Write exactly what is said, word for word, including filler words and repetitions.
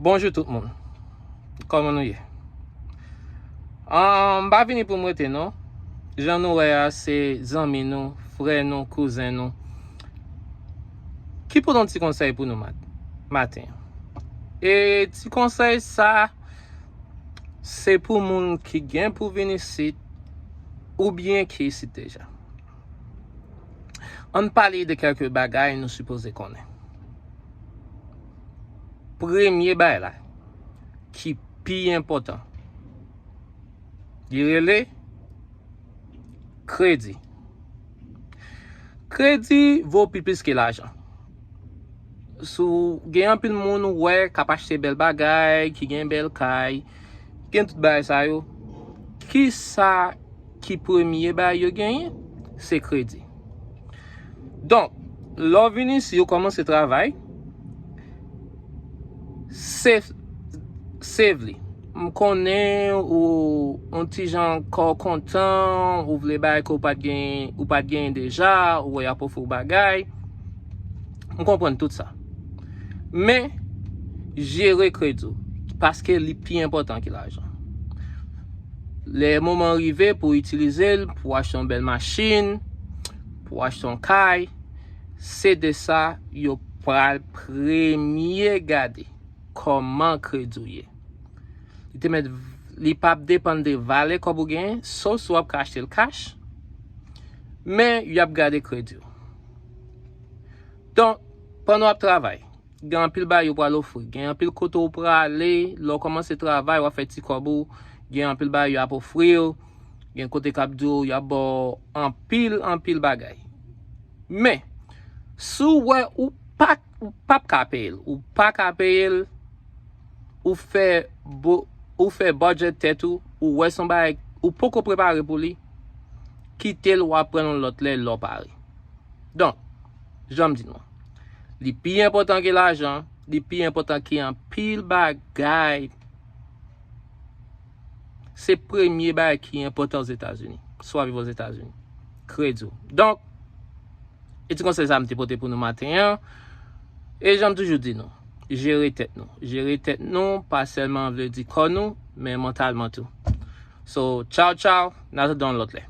Bonjou tout moun. Kòman nou ye? Ah, m pa vini pou m rete non. Jan nou wè a, se zanmi nou, frè nou, kouzen nou ki pote yon ti konsèy pou nou mat-, maten an. E ti konsèy sa, se pou moun ki gen pou vin isit oubyen ki isit deja. Ann pale de kèlke bagay nou sipoze konnen. Premye bagay la, ki pi enpòtan, li rele kredi. Kredi vo pi plis ke lajan. Si w gen anpil moun ou wè k ap achte bèl bagay, ki gen bèl kay, gen tout bagay sa yo, kisa ki premye bagay yo genyen? Se kredi. Donk, lè w vin isit, ou kòmanse travay, save, save li. M konnen ou yon ti jan kò kontan, ou vle bay ke ou pa t gen, ou pa t genyen deja, ou wè y ap ofri w bagay. M konprann tout sa. Men, jere kredi w, paske li pi enpòtan ke lajan. Lè moman rive pou w itilize l, pou w achte yon bèl machin, pou w achte yon kay, se de sa yo pral premye gade, kòman kredi w ye. Li te mèt, li p ap depann de valè kòb ou genyen, sof si w ap ka achte l kach, men y ap gade kredi w. Donk, pandan w ap travay, gen anpil bagay yo pral ofri. Gen anpil kote w prale, lè w kòmanse travay, w ap fè ti kòb ou, gen anpil bagay yo ap ofri w, gen kote k ap di w, y ap ba w anpil, anpil bagay. Men, si w wè ou pa, ou p ap ka peye l, ou pa ka peye l, ou fè bo-, ou fè budget tèt ou, ou wè se yon bagay ou poko prepare pou li, kite l, w ap pran l yon lòt lè, lè w pare. Donk, jan m di nou, li pi enpòtan ke lajan, li pi enpòtan ke anpil bagay. Se premye bagay ki enpòtan Ozetazini, si w ap viv Ozetazini. Kredi w. Donk, e ti konsèy sa m te pote pou nou maten an. E jan m toujou di nou, jere tèt nou. Jere tèt nou, pa sèlman vle di kò nou, men mantalman tou. So, tchaw, tchaw, n a tande yon lòt lè.